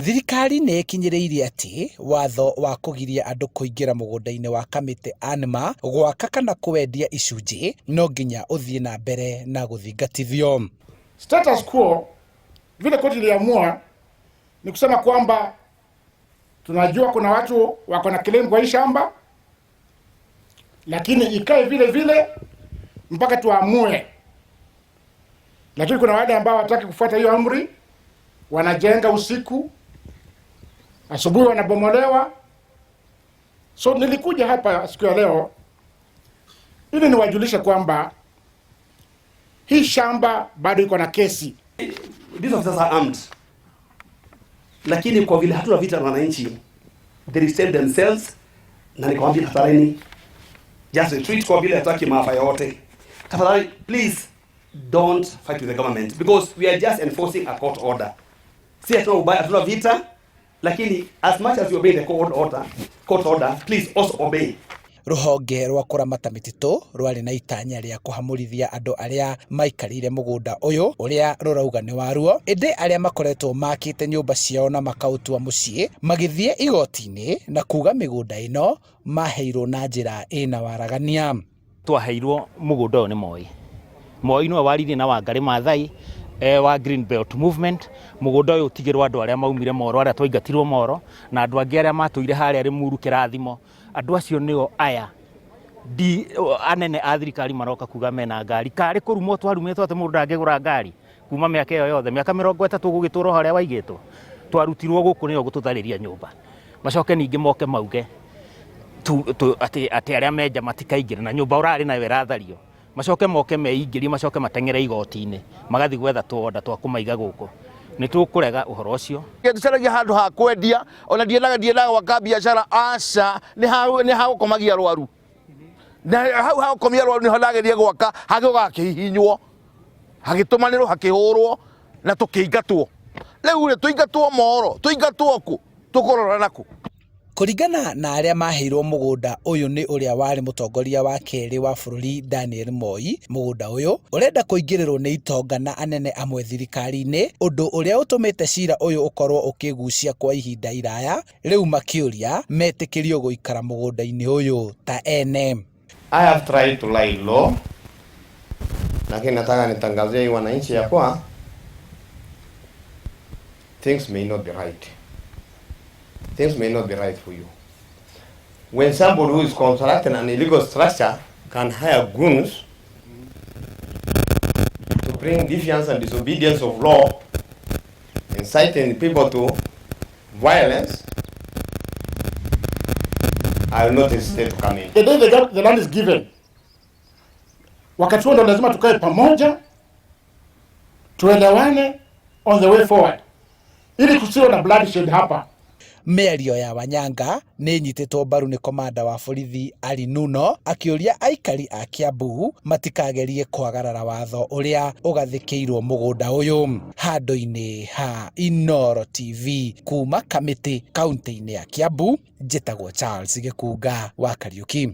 Thirikari nĩ ĩkinyĩrĩirie atĩ watho wa kũgiria andũ kũingĩra mũgũnda-inĩ wa Kamĩtĩ Anma gwaka kana kũwendia icunjĩ no nginya ũthiĩ na mbere na gũthingatithio. Status quo vile koti iliamua ni kusema kwamba tunajua kuna watu wako na claim kwa hii shamba, lakini ikae vile vile mpaka tuamue. Lakini kuna wale ambao hawataki kufuata hiyo amri, wanajenga usiku, asubuhi wanabomolewa. So nilikuja hapa siku ya leo ili niwajulishe kwamba hii shamba bado iko na kesi. These officers are armed. Lakini kwa vile hatuna vita na wananchi, they restrain themselves, na nikamwambia tafadhali just retreat kwa vile hataki maafa yote. Tafadhali please don't fight with the government because we are just enforcing a court order. Si hatuna ubaya, hatuna vita, lakini as much as you obey the court order, please also obey. Rũhonge rwa kũramata mĩtitũ rwarĩ na itanya rĩa kũhamũrithia andũ arĩa maikarĩire mũgũnda ũyũ ũrĩa rũrauga nĩ waruo, ĩndĩ arĩa makoretwo makĩte nyũmba ciao na makaũtua mũciĩ magĩthiĩ igoti-inĩ na kuga mĩgũnda ĩno maheirwo na njĩra ĩna waragania. Twaheirwo mũgũnda ũyũ nĩ Moi. Moi nĩwe waririe na Wangari Maathai wa Green Belt Movement, mũgũnda ũyũ ũtigĩrwo andũ arĩa maumire Moro, arĩa twaingatirwo Moro, na andũ angĩ arĩa matũire harĩa Limuru Kĩrathimo. Andũ acio nĩo aya di anene a thirikari maroka kuga mena ngari. Karĩ kũrumwo twarumĩtwo atĩ mũndũ ndangĩgũra ngari kuma mĩaka ĩyo yothe, mĩaka 30 gũgĩtũra harĩa waigĩtwo. Twarutirwo gũkũ nĩo gũtũtharĩria nyũmba, macoke ningĩ moke mauge atĩ arĩa menja matikaingĩre na nyũmba ũrarĩ nayo ĩrathario, macoke moke meingĩrie, macoke mateng'ere igoti-inĩ magathiĩ gwetha tũonda twa kũmaiga gũkũ. Nĩ tũkũrega ũhoro ũcio. Tucaragia handũ ha kwendia, ona ndiendaga gwaka biacara, aca, nĩ ha gũkomagia arwaru, na hau ha gũkomia arwaru nĩho ndageria gwaka, hagĩũka hakĩhihinywo, hagĩtũmanĩrwo, hakĩhũrwo na tũkĩingatwo. Rĩu rĩ, tũingatwo Moro, tũingatwo kũ, tũkũrora nakũ? Kũringana na arĩa maheirwo mũgũnda ũyũ nĩ ũrĩa warĩ mũtongoria wa kerĩ wa bũrũri Daniel Moi, mũgũnda ũyũ ũrenda kũingĩrĩrwo nĩ itonga na anene amwe thirikari-inĩ, ũndũ ũrĩa ũtũmĩte cira ũyũ ũkorwo ũkĩgucia kwa ihinda iraya, rĩu makĩũria metĩkĩrio gũikara mũgũnda-inĩ ũyũ ta ene. I have tried to lie low, lakini nataka nitangazie hii wananchi ya kuwa things may not be right. Things may not be right for you. When somebody who is constructing an illegal structure can hire goons to bring defiance and disobedience of law, inciting people to violence, I will not hesitate to come in. The day the land is given, wakati huo ndo lazima tukae pamoja, tuelewane on the way forward, ili kusiwe na bloodshed hapa. Mĩario ya Wanyanga nĩ ĩnyitĩtwo mbaru nĩ komanda wa borithi Ali Nuno, akĩũria aikari a Kiambu matikagerie kwagarara watho ũrĩa ũgathĩkĩirwo mũgũnda ũyũ. Handũ-inĩ ha Inooro TV kuma Kamĩtĩ, kaunti-inĩ ya Kiambu, njĩtagwo Charles Gĩkunga wa Kariuki.